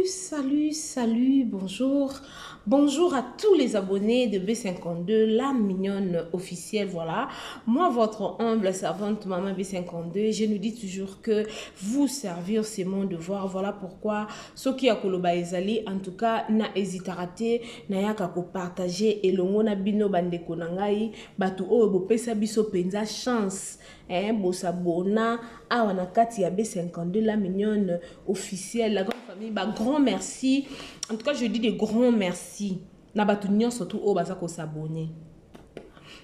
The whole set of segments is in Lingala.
Salut, salut, salut, bonjour. Bonjour à tous les abonnés de B52, la mignonne officielle, voilà. Moi, votre humble servante, Maman B52, je nous dis toujours que vous servir, c'est mon devoir. Voilà pourquoi, ce qui a koloba ezali, en tout cas, na hésitera te, na yaka ko partager elongo na bino bandeko na ngai, batu oyo bopesa biso penza chance, hein, bosabona awa na kati ya B52, la mignonne officielle, la grande famille, ba grand merci. En tout cas, je dis des grands merci na batu nyonso tu oyo baza ko s'abonner.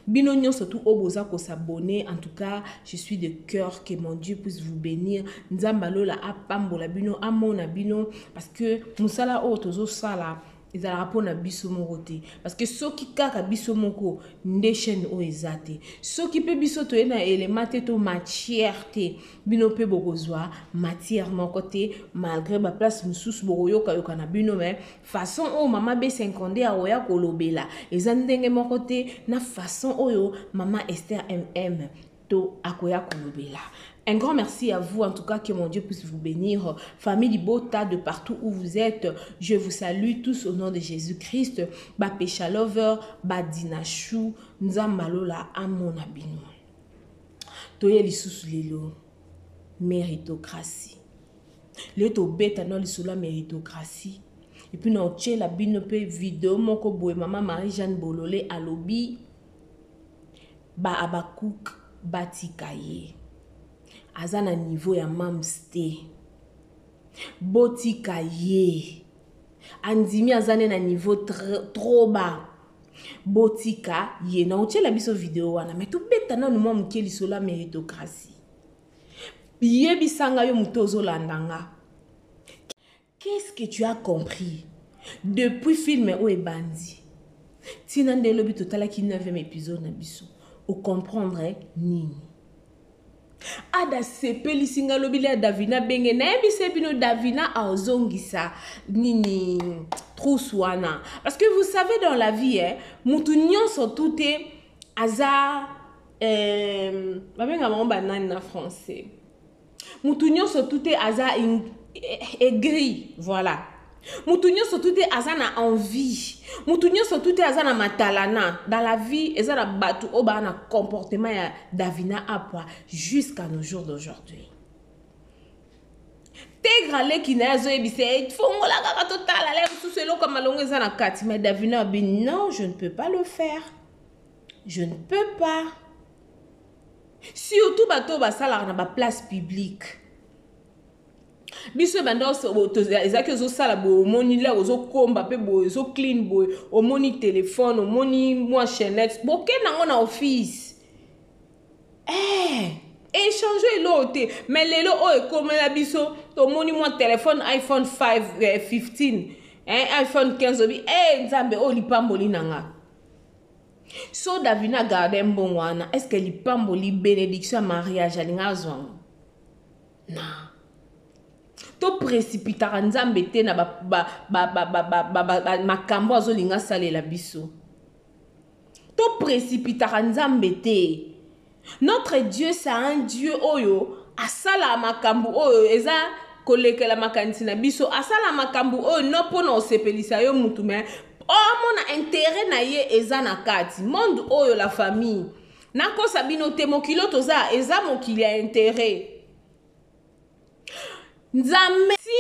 Bino nyonso tu oyo boza ko s'abonner, en tout cas, je suis de cœur que mon Dieu puisse vous bénir. Nzambe alola apambola bino, amona bino, parce que musala oyo tozo sala ezalaka mpona biso moko te, parce que soki kaka biso moko nde chaîne oyo eza te, soki mpe biso toye na élément te to matière te, bino mpe bokozwa matière moko te, malgré ba place mosusu bokoyokayoka na bino, mais façon oyo mama B52 akoya kolobela eza ndenge moko te na façon oyo mama Esther MM to akoya kolobela. Un grand merci à vous, en tout cas, que mon Dieu puisse vous bénir. Famille Libota, de partout où vous êtes, je vous salue tous au nom de Jésus-Christ. Ba Pesha Lover, ba Dinachou, Nzambalola, Amona Bino. Toye lisusu lelo, méritocratie. Le to beta no lisolo ya méritocratie. Et puis na otiela bino pe vidéo moko boye mama Marie-Jeanne Bololé alobi ba Habacuc batika ye. Aza na niveau ya mams te. Botika ye. Andimi aza ne na niveau trop bas. Botika ye. Na otiela biso vidéo wana, mais tobeta nanu mwa moke lisolo ya méritocratie. Yebisanga yo moto ozolanda nga. Qu'est-ce que tu as compris depuis film oyo ebandi? Tina nde lobi totalaki 9e épisode na biso. O comprendre nini? Ada sepelisi nga lobi lia Davina benge nayebise bino Davina azongisa nini trousse wana, parce que vous savez dans la vie, eh, mutu nyonso tout te aza babenga bango banani na français, mutu nyonso tout te aza aigri, voilà. Mutu nyonso tout te aza na envie, mutu nyonso tout te aza na matalana. Dans la vie eza na bato oyo baa na comportement ya Davina Apwa jusqu'à nos jours d'aujourd'hui. Tegra leki na ye azoyebisa ye fongola kaka totala le mosusu eloko ya malongo eza na kati, mais Davina abi non, je ne peux pas le faire, je ne peux pas. Surtout bato oyo basalaka na ba place publique. Biso ebanda ezalaki ozosala boye, omoni la ozokomba mpe boye, ozoclean boye, omoni telefone, omoni mwa chaînette, bokende yango na office. Échange eloko te. Mais lelo oyo ekomela biso, tomoni mwa telefone iPhone 5, 15, hein, iPhone 15, obi, Nzambe oyo lipamboli na nga. So Davina garde mbongo wana, est-ce que lipamboli bénédiction ya mariage alinga azwa yango? Non. To précipitaka Nzambe te na ba makambo azolinga salela biso. To précipitaka Nzambe te. Notre Dieu, c'est un Dieu oyo asala makambo oyo eza kolekela makanisi na biso, asala makambo oyo no mpona osepelisa yo mutu, mais omona intérêt na ye eza na kati. Monde oyo la famille, nakosa bino te, mokili oyo toza eza mokili ya intérêt. Nzambe si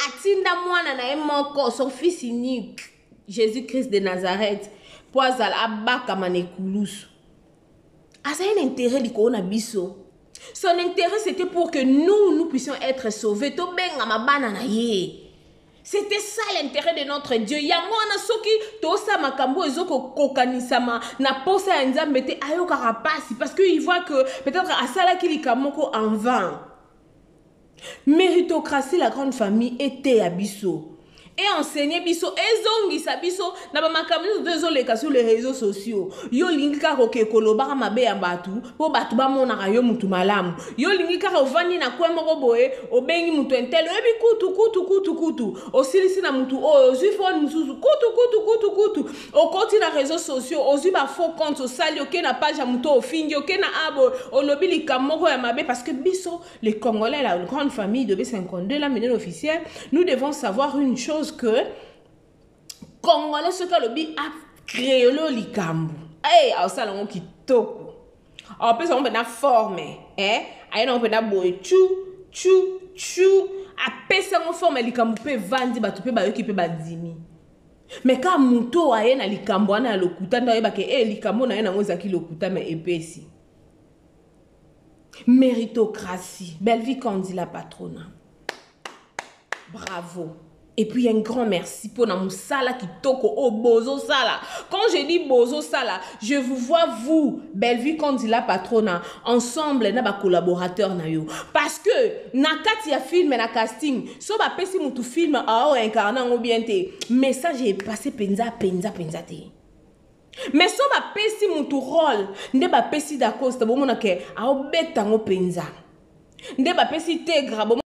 atinda mwana na ye moko, son fils unique, Jésus-Christ de Nazareth, po azala abakama na ekulusu. Azali na intérêt likolo na biso. Son intérêt, c'était pour que nous, nous puissions être sauvés. Tobengama bana na ye. C'était ça l'intérêt de notre Dieu. Yango wana soki tosa makambo ezoko kokanisama na posa ya Nzambe te, ayokaka pasi, parce que il voit que peut-être asalaki likambo moko en vain. Méritocratie, la grande famille, était ya biso. E enseigner biso, ezongisa biso na ba makambo nyonso to ezoleka sur les réseaux sociaux. Yo olingi kaka kokende kolobaka mabe ya bato mpo bato bamonaka yo mutu malamu. Yo olingi kaka ovandi na coin moko boye, obengi mutu intel, oyebi kutu kutu kutu kutu, osilisi na mutu oyo, ozwi phone mosusu kutu kutu kutu kutu, okoti na réseaux sociaux, ozwi ba faux comptes, osali, oke na page ya mutu ofingi, oke na abo, olobi likambo moko ya mabe, parce que biso les Congolais, la grande famille de B52, la minene officielle, nous devons savoir une chose, que Congolais soki alobi acréelo likambo, hey, aosala yango kitoko, apesa yango mpena forme, eh? Aye nango mpena boye chu chu chu, apesi yango forme ya likambo mpe evandi, bato mpe bayoki mpe bandimi. Mais kaka moto oyo aye na likambo wana ya lokuta nde ayebake e likambo na ye nango ezalaki lokuta, mais epesi méritocratie. Bellevue Kandi la patrona, bravo. Et puis un grand merci pour na musala kitoko o bozo sala. Quand je dis bozo sala, je vous vois vous, Bellevue Kandi la patrona, ensemble na ba collaborateur na yo. Parce que na kati ya film na casting, so ba pesi mutu film a o incarner ngo bien te. Message est passé penza penza penza te. Mais so ba pesi mutu rôle, nde ba pesi da Costa bomona ke a obeta ngo penza. Nde ba pesi Tegra bomona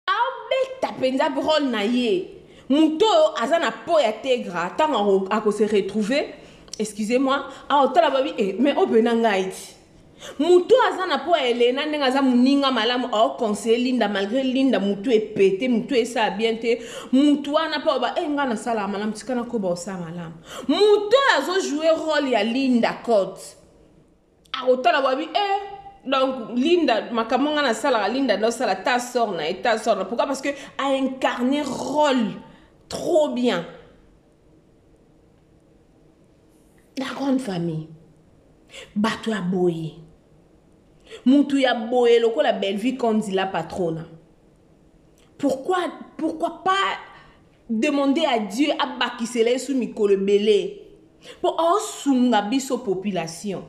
abeta penza rôle na ye. Muto aza na po ya Tegra tango ako se retrouver, excusez-moi, a otala babi eh, mais obena ngai ti. Muto aza na po ya Elena ndenge aza muninga malamu a conseiller Linda, malgré Linda mutu epete, mutu esa bien te. Mutu wana pa ba eh nga na sala malamu tika na ko ba osala malamu. Muto azo jouer rôle ya Linda Cote. A otala babi eh donc Linda makambo nga na sala Linda ndo sala ta sort na ta sort na. Pourquoi? Parce que a incarné rôle trop bien. La grande famille. Bato ya boye. Mutu ya boye lokola Bellevue Kandi la patrona. Pourquoi pas demander à Dieu abakisela ye sous mikolo belé pour osunga biso population.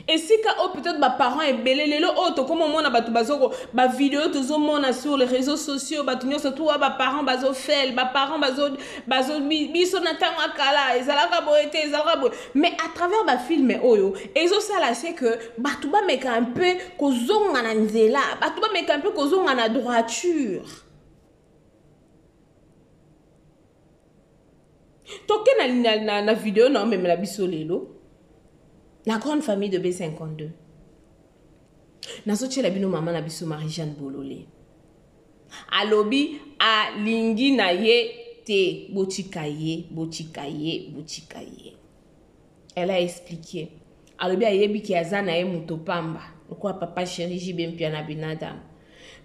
Et si ka o peut-être ba parents ebele lelo o to comme mona bato bazoko ba vidéo tozo mona sur les réseaux sociaux bato nyonso tout ba parents bazo fel ba parents bazo bazo biso na tango akala ezalaka boye te ezalaka boye, mais à travers ba film oyo ezo sala c'est que bato ba meka un peu kozonga na nzela, bato ba meka un peu kozonga na droiture. Toke na vidéo na omemela biso lelo. La grande famille de B52. Nazotiela bino mama na biso Marie-Jeanne Bololé. Alobi alingi na ye te, botika ye, botika ye, botika ye. Elle a expliqué. Alobi ayebi ki aza na ye moto pamba. Lokola papa chéri JB Mpiana Binadam.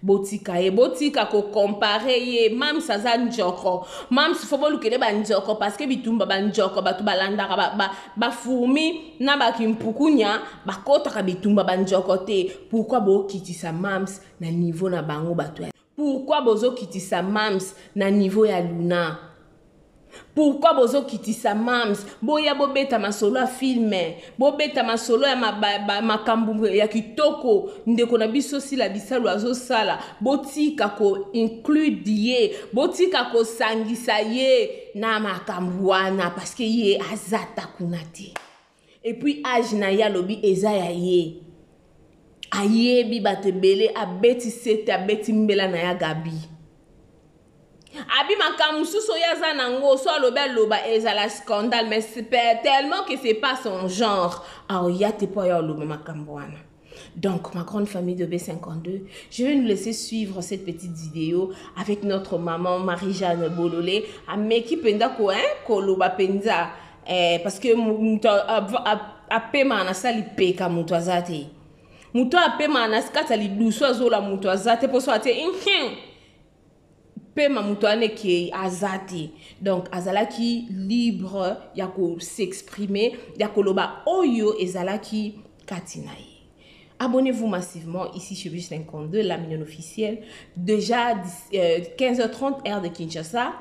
Botika ye, botika ko comparer ye. Mams aza njoko. Mams fo bolukele ba njoko parce que bitumba ba njoko bato balandaka ba fourmi na ba kimpukunya bakotaka bitumba ba njoko te. Pourquoi bokitisa Mams na niveau na bango bato ya? Pourquoi bozokitisa Mams na niveau ya Luna? Pourquoi bozokitisa Mams? Boya bobeta masolo ya film, bobeta masolo ya makambo ya kitoko ndeko na biso Sila Bisalu azosala. Botika ko include ye, botika ko sangisa ye na makambo wana parce que ye azata kuna te. Et puis âge na ye alobi eza ya ye. Ayebi bato ebele, abeti sete, abeti mbela na ya Gabi. Abi makambo mosusu oyo aza nango, so alobi aloba ezala scandale, mais c'est tellement que c'est pas son genre. Aoya te po ya aloba makambo wana. Donc, ma grande famille de B52, je vais nous laisser suivre cette petite vidéo avec notre maman Marie-Jeanne Bololé. Ameki penda ko, hein, koloba penza. Eh, parce que muto apema na sali peka muto azate. Muto apema na skata liduso azola muto azate poso ate pema muto aneke azate. Donc azalaki libre ya ko s'exprimer, ya koloba oyo ezalaki kati na ye. Abonnez-vous massivement ici chez B52, la mignonne officielle. Déjà, quinze heures trente, heure de Kinshasa.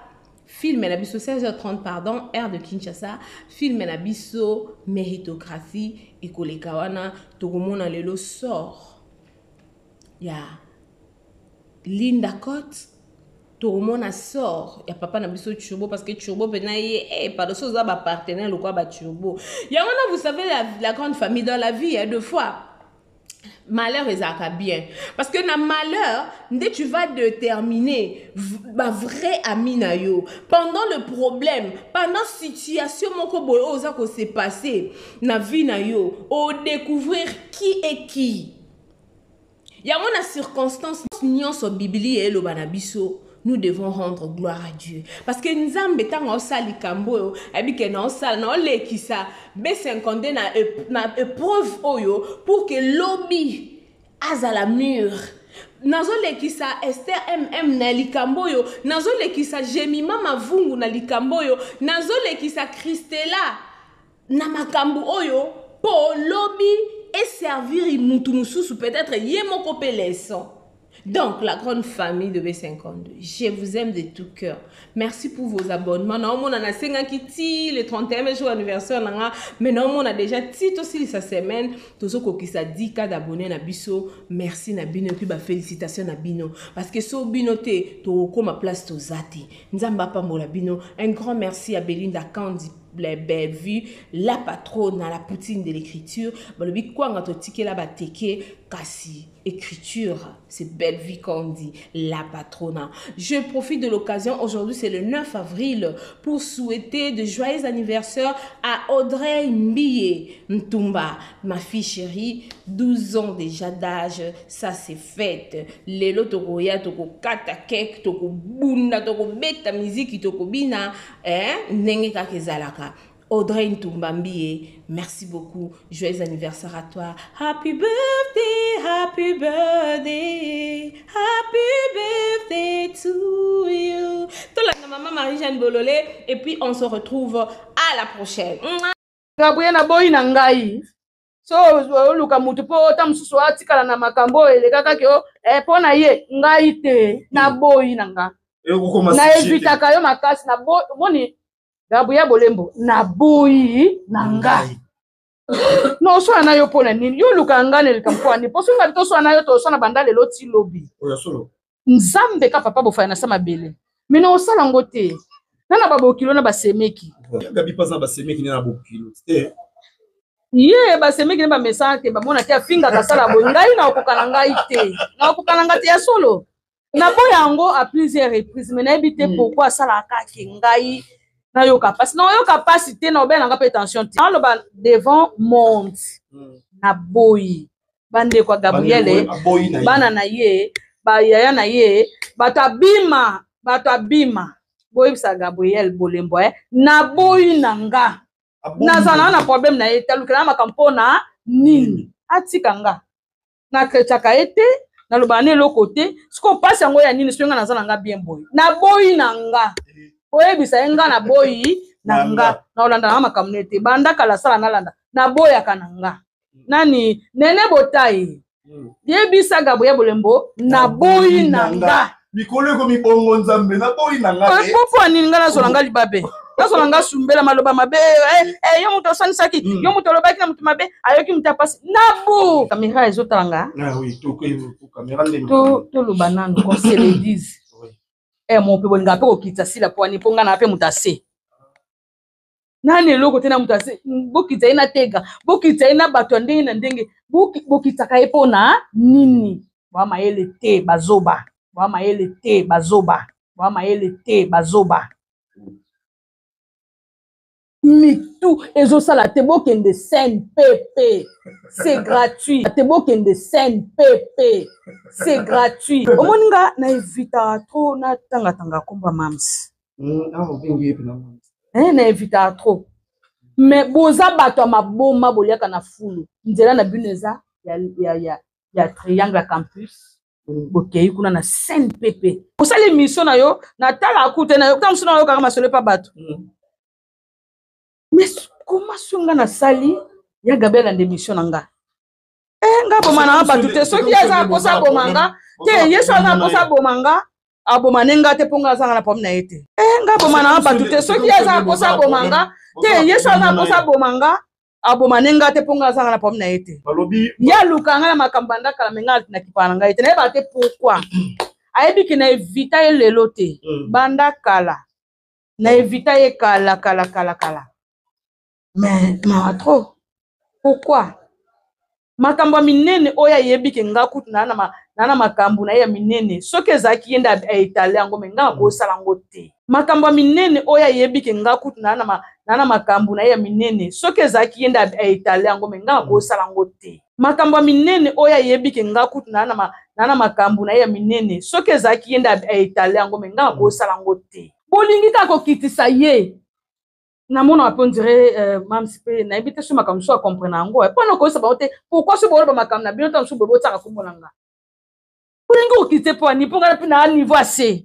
Film na biso, seize heures trente, pardon, heure de Kinshasa. Film na biso, méritocratie. Ekoleka wana, tokomona lelo sort. Ya Linda Cote. Tokomona sort ya papa na biso Turbo, parce que Turbo mpena ye eh, pardon, so oza bapartenaire lokola baturbo yango na, vous savez, la grande famille dans la vie, deux fois malheur ezalaka bien, parce que na malheur nde tu vas déterminer bavrai ami na yo pendant le problème, pendant situation moko boye oyo oza kose passer na vie na yo, odécouvrir qui est qui. Yango na circonstance nyonso, Biblia eloba na biso, nous devons rendre gloire à Dieu, parce que Nzambe, ntango aosala likambo oyo, ayebi ke naosala, naolekisa B52 na épreuve oyo pour que lobi azala mûr. Nazolekisa Ester mm na likambo oyo, nazolekisa Jemima Mavungu na likambo oyo, nazolekisa Christela na makambo oyo mpo lobi eservir mutu mosusu, peut-être ye moko mpe leçon. Donc, la grande famille de B52, je vous aime de tout cœur. Merci pour vos abonnements. Naomona nasengaki ti le 31 jour anniversaire nanga, mais naomona déjà ti tosilisa semaine, tozokokisa 10K d'abonnés na biso. Merci na bino et puis ba félicitations na bino, parce que so bino te tokokoma place toza te. Nzambe apambola bino. Un grand merci à Belinda Kandi, les belles vues, la patronne à la poutine de l'écriture. Balobi kwanga totikela bateke, kasi écriture, c'est Belle Vie Candy, la patrona. Je profite de l'occasion, aujourd'hui c'est le 9 avril, pour souhaiter de joyeux anniversaire à Audrey Mbiye Ntumba, ma fille chérie, 12 ans déjà d'âge, ça c'est fait. Lelo tokoya, toko kata cake, toko bunda, toko beta musique, toko bina, hein, ndenge kaka ezalaka. Audrey Ntumba Mbiye, merci beaucoup. Joyeux anniversaire à toi. Happy birthday, happy birthday, happy birthday to you. Tolanda maman Marie-Jeanne Bololé et puis on se retrouve à la prochaine. Gabriel, naboyi na ngai. So oluka mutu mpo ota mosusu atikala na makambo oyo elekaka ke o mpo na ye, ngai te, naboyi na nga. Na evitaka yo makasi. Omoni, Gabriel Bolembo, naboyi na nga. Na oswana na yo mpo na nini? Yo oluka nga na eleka mpo ani? Mpo soki ngabi toswana na yo, toswana banda lelo ti lobi. Nzambe ka papa bofaya na sa mabele, me na osala yango te na na babokilo na basemeki. Gabi mpaza na basemeki nde na bokilo te. Ye basemeki nde bamesana te, bamona te, afingaka, asala boye. Ngai naokoka na ngai te, naokoka na ngai te ya solo. Naboya yango à plusieurs reprises, mais nayebi te pourquoi asalaka kake ngai nayoka mpasi. Naoyoka mpasi te, na obela nanga mpe tension te. Naloba devant monde, naboyi bandeko ya Gabriele, bana na ye, bayaya na ye, bato abima, bato abima. Boyebisa Gabriel Bolembo, naboyi na nga. Nazala na problème na ye te. Alukela na makambo mpo na nini? Atika nga, nakretiaka ye te, nalobaka na eloko te. Sikoyo mpasi yango ya nini? Soki nga naza na nga bien boye, naboyi na nga. Oyebisa ye nga naboyi na nga, naolanda na makambo ne te. Banda kala sala nalanda, naboyaka na nga. Nani nene botai, yebisa Gabriel Bolembo, naboyi na nga. Mikolo ekomi bongo, Nzambe, naboyi na nga. Mpo nini nga nazwala nga libabe, nazwala nga sumbela maloba mabe? Yo moto osanisaki, yo moto olobaki na moto mabe, ayoki moto apasi nabu. Kamera ezotala nga. Toloba nanu, qu'on se le dise. Mo mpe bolinga mpe kokitisa sila po ani? Mpo nga na mpe moto ase nani eloko te na moto ase. Bokitisa ye na tega, bokitisa ye na bato ya ndenge na ndenge. Bokitsaka ye mpo na nini? Boa mayele te, bazoba. Boa mayele te, bazoba. Boa mayele te, bazoba. Mitu ezosala te. Bokende CNPP, c'est gratuit te. Bokende CNPP, c'est gratuit. Omoni nga na evitaka trop natangatanga komba mams. Na evitaka trop, mais boza bato ya maboma, boliaka na fulu. Nzela na bino eza ya triangle ya campus. Bokei kuna na CNPP, osala émission na yo, natala kute na yo, ta mosu nayokaka masolo epa bato. Mais koma so nga nasali ya Gabriel ande émission na nga, nga boma na bato te. Soki ye aza na mposa aboma nga te, ye so aza na mposa aboma nga, aboma ne nga te, mpo nga azanga na problème na ye te. Nga boma na bato te. Soki ye aza na mposa aboma nga te, ye so aza na mposa aboma nga, aboma ne nga te, mpo nga azanga na problème na ye te. Ye aluka nga na makambo banda kala, me nga nakipaka na ngai te. Nayebaka te pourquoi. Ayebi ke na evita ye lelo te. Banda kala. Na evita ye kala kala kala kala. Mais mawa trop. Pourquoi? Makambo ya minene oyo ayebi ke nga kutu naa na makambo na ye ya minene, soki ezalaki ye nde aetale yango, me nga akosala yango te. Makambo ya minene oyo ayebi ke nga kutu naa na makambo na ye ya minene, soki ezalaki ye nde aetale yango, me nga akosala yango te. Makambo ya minene oyo ayebi ke nga kutu naa na makambo na ye ya minene, soki ezalaki ye nde aetale yango, me nga akosala yango te. Bolingi kaka kokitisa ye. Namonaka mpe ondire mamsi mpe nayebi te so makambo mosusu acomprene yango mpona koyesa bango te. Pourquoi so boloba makambo na bino, ntango mosusu boye botiaka kombo na nga? Olingi kokite mpo ani? Mpo ngai mpe na niveau ase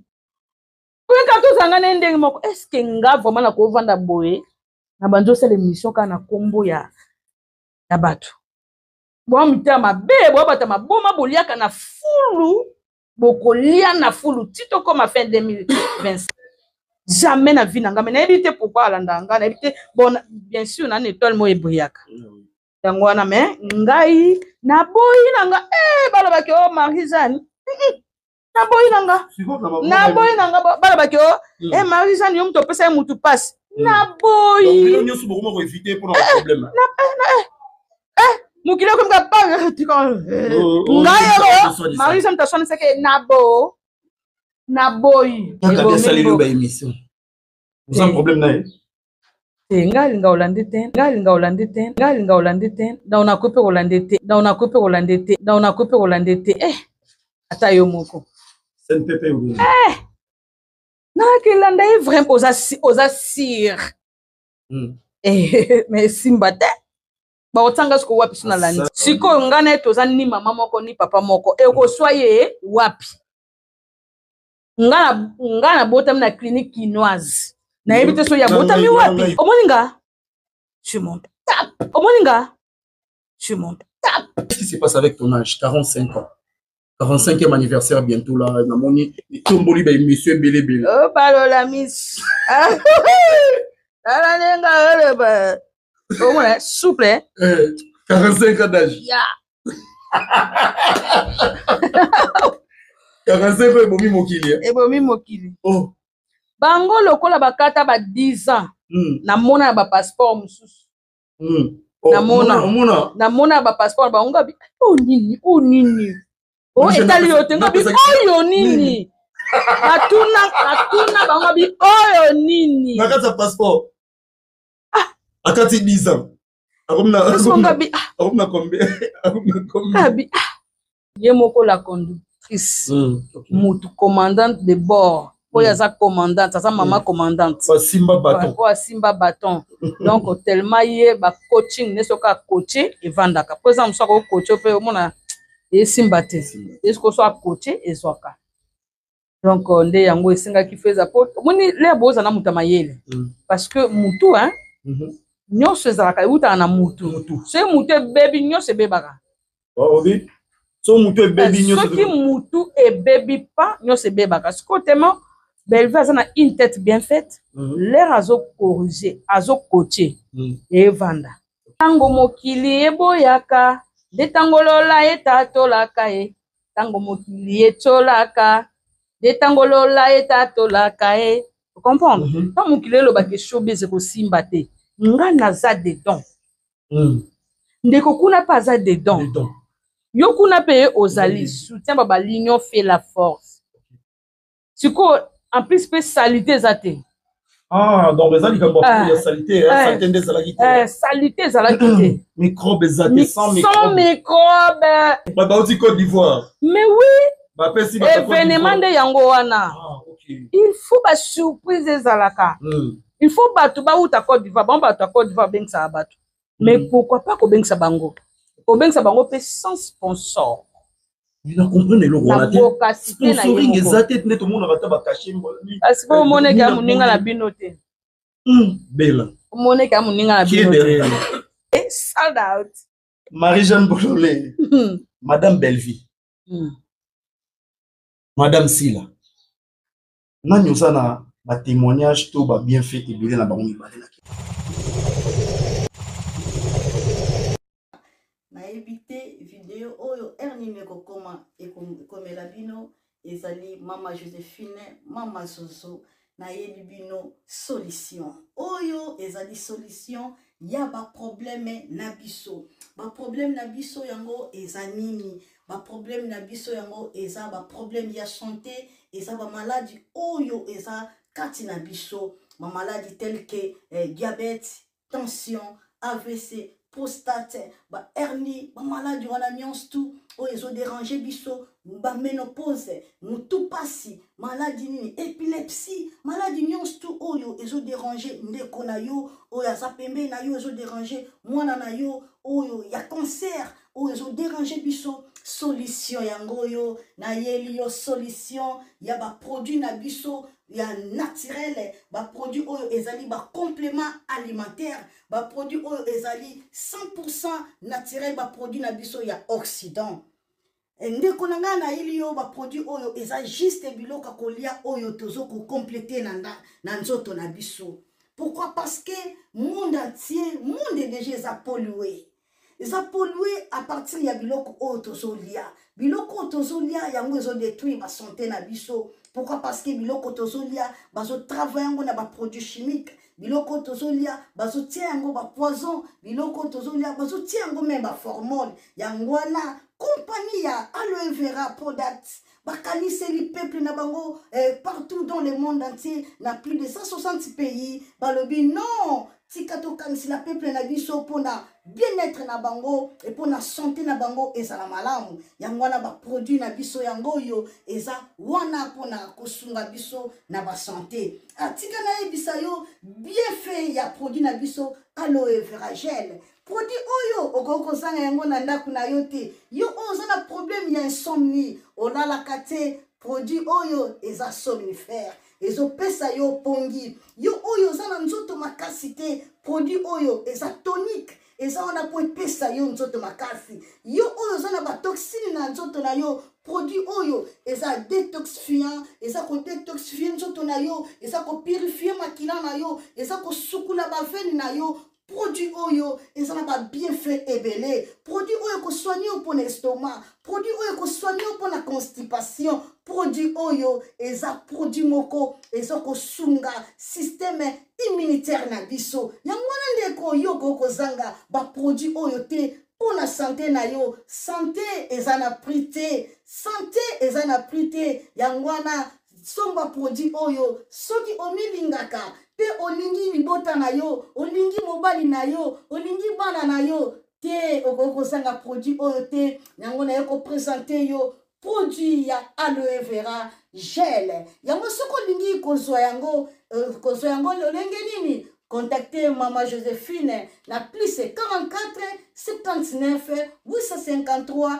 oyeka, tozanga na ye ndenge moko. Est ce que nga vraiment nakovanda boye na bandi osala émission kaka na kombo ya bato? Boa mitema mabe, boa bato ya maboma, boliaka na fulu, bokolia na fulu ti tokóma fin 2025. Jamais na vie na nga. Me nayebi te pourquoi alandaka nga, nayebi te. Bon, bien sûr na na étoile moko ebrillaka yango wana, me ngai naboyi na nga. Balobaki o Marie Jeanne, naboyi na nga, naboyi na nga. Balobaki o Marie Jeanne, yo moto opesa ye mutu pasi. Naboyi. Mokili okomika pa ngai oyo Marie Jeanne taswanisaki nabo, naboyi. Asaleli ba émission, oza problème na ye? Te, ngai alinga olande te, ngai alinga olande te, ngai alinga olande te. Donc nakoki mpe kolande te, donc nakoki mpe kolande te, donc nakoki mpe kolande te. Ata yo moko. CNPP. Nakelanda ye vraiment, oza sire. Mais esimba te, bakotianga sikoyo wapi so nalandi? Sikoyo ngai na ye toza ni mama moko ni papa moko, ekoswa ye wapi? Nga nabotami na clinique kinoise, nayebi te soki abotami wapi. Omoni nga, je monte tap, omoni nga, je monte tap. Qu'est-ce qui se passe avec ton âge, 45 ans, 45e anniversaire bientôt là, namoni tomboli ba émission ebele ebele. Oh, balola miss, tala ndenge oloba, omona souple. 45 ans d'âge. Ya. 45 ans ebomi mokili. Ebomi mokili. Oh. Bango lokola bakata ba 10 ans. Namona na bapasseport mosusu. Namona. Namona namona na bapasseport bango, ngabi oyo nini, oyo nini, oyo etali yo te. Ngabi oyo nini? Natuna, natuna bango, ngabi oyo nini? Na kati ya passeport akati 10 ans, akomi ngabi na combien, akomi na combien? Ngabi ye moko la conductrice, mutu commandante de bord oyo aza commandante, aza mama commandante. Asimba baton. Oyo asimba baton. Donc tellement ye bacoaching ne, soki acoache evandaka, po eza mosu akocoache mpe omona esimba te, esiko so acoache ezwaka. Donc nde yango esengaki fo eza, po omoni lere boza na moto ya mayele, parce que mutu, hein, nyonso ezalaka eutaka na mutu. Soki mutu ebebi, nyonso ebebaka. Obi so mutu ebebi, nyonso. Soki mutu ebebi pa, nyonso ebebaka. Sikoyo tellement Belve aza na une tête bien faite, lere azocorrige, azocoache, evanda. Ntango mokili eboyaka nde ntango lola etatolaka ye, ntango mokili etiolaka nde ntango lola etatolaka ye. Comprendre? Ntango mokili elobaka showbiz ekosimba te, nga naza dedans. Ndeko kuna mpe aza dedans, yo kuna mpe ozali soutien ba l'union fait la force. Sikoyo en plus mpe salité eza te. Ah, donc eza likambo ya salité, salité nde ezalaki te. Salité ezalaki te. Microbe eza te, sans microbe. Microbe. Bato bauti Côte d'Ivoire. Mais oui. Bapesi. Événement nde yango wana. Il faut basurprise ezalaka. Il faut bato bauta Côte d'Ivoire, bango bato ya Côte d'Ivoire babengisaka bato. Mais pourquoi pas kobengisa bango, kobengisa bango mpe sans sponsor? Na comprendre eloko wana te. Sponsoring eza te, nde tomonaka ata bacachet. Kasi po omoneke ya moninga na bino te. Bela. Omoneke ya moninga na bino te, sold out. Marie-Jeanne Bolole, Madame Bellevie, Madame Sila, nani oza na batémoignage to babienfait ebele na bango mibale? Na Nayebi te video oyo heure nini ekokoma, ekomela bino. Ezali mama Josephine, mama Zozo, nayeli bino solution. Oyo ezali solution ya ba problème na biso. Ba problème na biso yango eza nini? Ba problème na biso yango eza ba problème ya santé, eza ba maladie oyo eza kati na biso, ba maladie telle que diabète, tension, AVC, prostate, ba hernie, ba maladie wana nyonso tout oyo ezo déranger biso, ba ménopause, mutu pasi, maladie nini, épilepsie, maladie nyonso tout oyo ezo déranger ndeko na yo oyo aza pembeni na yo, ezo déranger mwana na yo oyo ya cancer oyo ezo déranger biso. Solution yango oyo nayeli yo, solution ya ba produit na biso ya naturel, ba produit oyo ezali ba complément alimentaire, ba produit oyo ezali 100% naturel, ba produit na biso ya Occident. Ndeko na ngai, nayeli yo ba produit oyo eza juste biloko ya kolia oyo tozo kocompléter na nzoto na biso. Pourquoi? Parce que monde entier, monde déjà eza pollué. Eza pollué à partir ya biloko oyo tozolia. Biloko oyo tozolia yango ezodétruire basanté na biso. Pourquoi? Parce que biloko tozolia, bazotravaille yango na baproduit chimique. Biloko oyo tozolia, bazotia yango bapoison. Biloko oyo tozolia, bazotia yango même baformol. Yango wana compagnie ya Aloe Vera Product bakaniseli peuple na bango partout dans le monde entier, na plus de 160 pays. Balobi non, tika tokanisela peuple na biso mpona bien-être na bango e mpona santé na bango ezala malamu. Yango wana baproduit na biso yango oyo eza wana mpona kosunga biso na basanté. Atika nayebisa yo bienfait ya produit na biso Aloe Vera Gel. Produit oyo okoki kozanga yango na ndako na yo te. Yo oyo oza na problème ya insomnie, olalaka te, produit oyo eza somnifère, ezopesa yo pongi. Yo oyo oza na nzoto makasi te, produit oyo eza tonique, eza wana mpo epesa yo nzoto makasi. Yo oyo oza na batoxine na nzoto na yo, produit oyo eza détoxifiant, eza kodétoxifie nzoto na yo, eza kopurifie makila na yo, eza kosukula baveine na yo. Produit oyo eza na babienfait ebele. Produit oyo ekosoigne yo mpona estomac, produit oyo ekosoigne yo mpona constipation. Produit oyo eza produit moko eza kosunga système immunitaire na biso. Yango wana ndeko, yo okoki kozanga baproduit oyo te mpona santé na yo. Santé eza na prix te, santé eza na prix te. Yango wana somba produit oyo soki omilingaka mpe olingi libota na yo, olingi mobali na yo, olingi bana na yo te, okoki kozanga produit oyo te. Yango naye koprésenter yo produit ya Aloe Vera Gel. Yango soki olingi kozwa yango, kozwa yango lolenge nini? Contacte mama Josephine na plus 44 79 853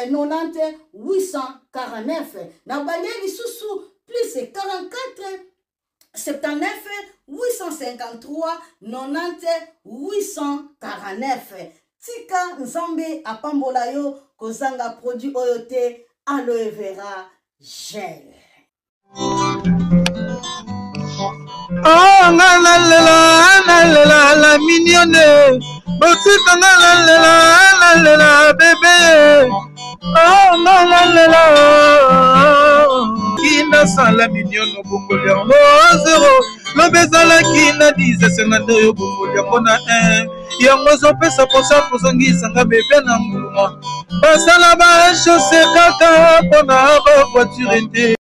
90 849. Na bande lisusu, plus 44 79 853 90 849. Tika Nzambe apambola yo. Kozanga produit oyo te, Aloe Vera Gel. Oh, nga nalela, nalela la mignonne, botika nga nalela, nalela bébé. Oh, nga nalela kinasala mignonne, obongoli yango zero. Lobi ezalaki na 10, esenga nde oyo obongoli yango na 1. Yango ezopesa mposa kozongisanga bébé na nguluma. Basala bachaussée kaka mpona bavoiture te.